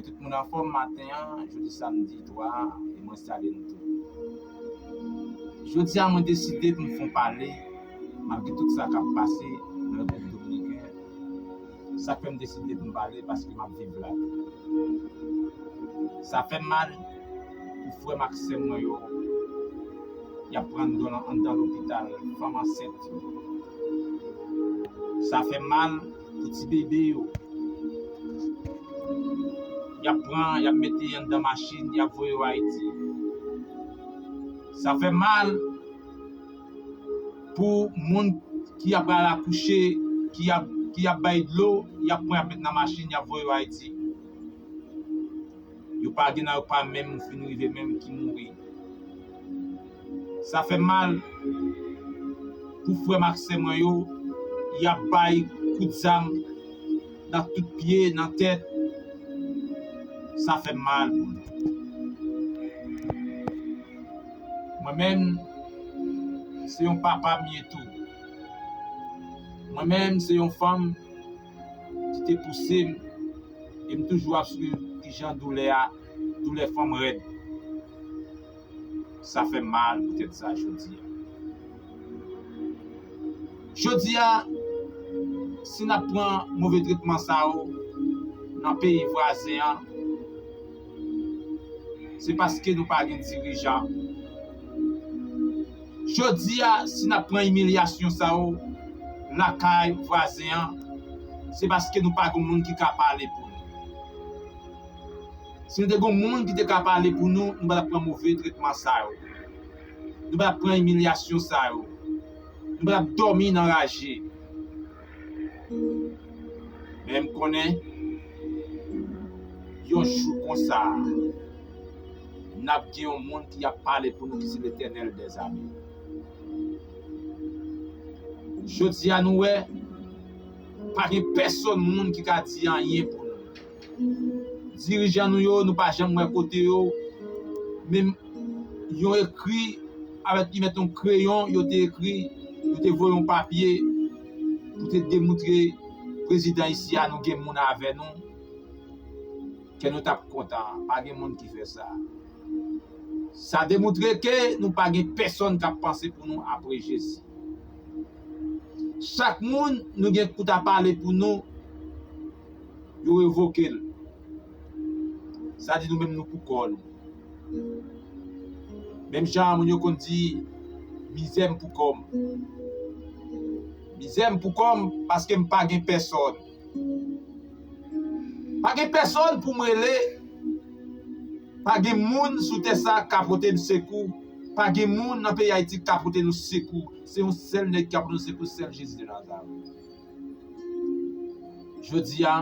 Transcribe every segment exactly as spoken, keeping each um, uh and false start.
Tout moun anfòm maten an, jodi samdi twa, e mwen salye nou tout. Jodi a, mwen deside pou m fè yon pale, malgre tout sa k ap pase nan Repiblik Dominiken. Sa k fè m deside pou m pale, paske m ap viv la. Sa fè m mal pou frè m ak sè mwen yo, y ap pran anndan, anndan lopital, fanm ansent yo. Sa fè m mal pou ti bebe yo. Y ap pran, y ap mete anndan machin, y ap voye yo Ayiti. Sa fè m mal pou moun ki ap pral akouche, ki ap, ki ap bay dlo, y ap pran, y ap met nan machin, y ap voye yo Ayiti. Yo pa gen nan yo pa menm fin rive menm ki mouri. Sa fè m mal pou frè m ak sè mwen yo, y ap bay kout zam nan tout pye, nan tèt. Sa fè m mal pou nou. Mwen menm, se yon papa m ye tou. Mwen menm, se yon fanm ki te pouse m, e m toujou ap swiv kijan doulè a, doulè fanm rèd. Sa fè m mal poutèt sa jodi a. Jodi a, si n ap pran move tretman sa yo nan peyi vwazen an, se paske nou pa gen dirijan. Jodi a, si n ap pran imilyasyon sa yo lakay vwazen an, se paske nou pa gen moun ki ka pale pou nou. Si nou te gen moun ki te ka pale pou nou, nou pa t ap pran move tretman sa yo. Nou pa t ap pran imilyasyon sa yo. Nou pa t ap dòmi nan raje. Men m konnen, yon jou konsa, n ap gen yon moun ki ap pale pou nou ki se Letènèl dèzame. Jodi a, nou wè, pa gen pèsonn moun ki ka di anyen pou nou. Dirijan nou yo, nou pa janm wè kote yo. Menm yon ekri, avèk li met yon kreyon, yo te ekri, yo te voye yon papye pou te demontre prezidan isi a nou gen moun avè nou, ke nou t ap kontan. Pa gen moun ki fè sa. Sa demontre ke nou pa gen pèsonn k ap panse pou nou apre Jezi. Chak moun nou gen pou ta pale pou nou, yo revoke l. Sa di nou menm nou pou kò nou. Menm jan moun yo konn di, mizè m pou kò m. Mizè m pou kò m paske m pa gen pèsonn. Pa gen pèsonn pou m rele. Pa gen moun sou tè sa ka pote m sekou. Pa gen moun nan peyi Ayiti ka pote nou sekou. Se yon sèl nèg ki ka pote nou sekou, sèl Jezi de Nazarèt. Jodi a,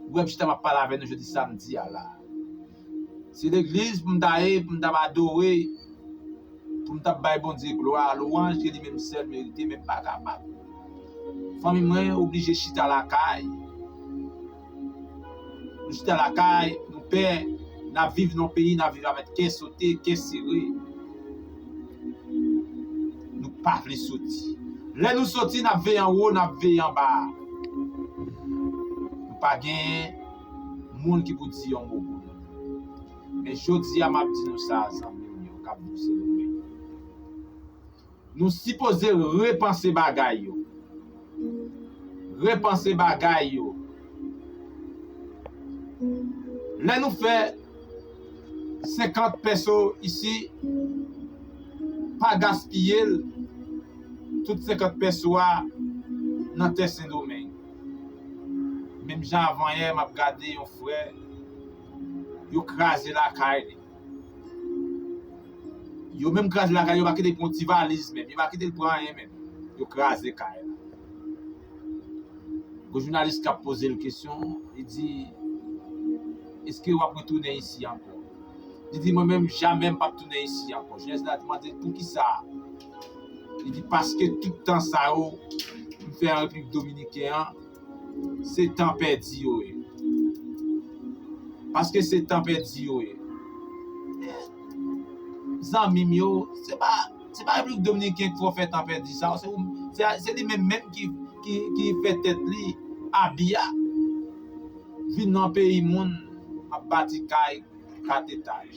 ou wè m chita m ap pale avè nou jodi samdi a la. Se legliz pou m ta ye, pou m ta adore, pou m t ap bay Bondye glwa, lwanj ke li menm sèl merite, men m pa kapab. Fanmi mwen oblije chita lakay. Nou chita lakay, nou pè, n ap viv nan yon peyi, n ap viv avèk kè sote, kè sere. Nou pa vle soti. Lè nou soti, n ap veye anwo, n ap veye anba. Nou pa gen moun ki pou di yon mo pou nou. Men jodi a, m ap di nou sa, zanmi m yo, k ap nou se nou menm. Nou sipoze repanse bagay yo. Repanse bagay yo. Lè nou fè senkant pèso isi, pa gaspiye l, tout senkant pèso a nan tè Sendomeng. Menm jan avanyè, m ap gade yon frè, yo kraze lakay li. Yo menm kraze lakay, yo pa kite l pran yon ti valiz menm. Yo pa kite l pran anyen menm. Yo kraze kay la. Gon jounalis k ap poze l kesyon, li di, èske w ap retounen isi ankò? Li di, mwen menm, jamè m p ap tounen isi ankò. Jounalis la mande l, poukisa? Li di, paske tout tan sa yo, m fè an Repiblik Dominiken an, se tan pèdi yo ye. Paske se tan pèdi yo ye. Zanmi m yo, se pa, se pa Repiblik Dominiken ki fè tan pèdi sa, se, se, se li menm menm ki, ki, ki fè tèt li abi a. Vin nan peyi moun, m ap bati kay kat etaj.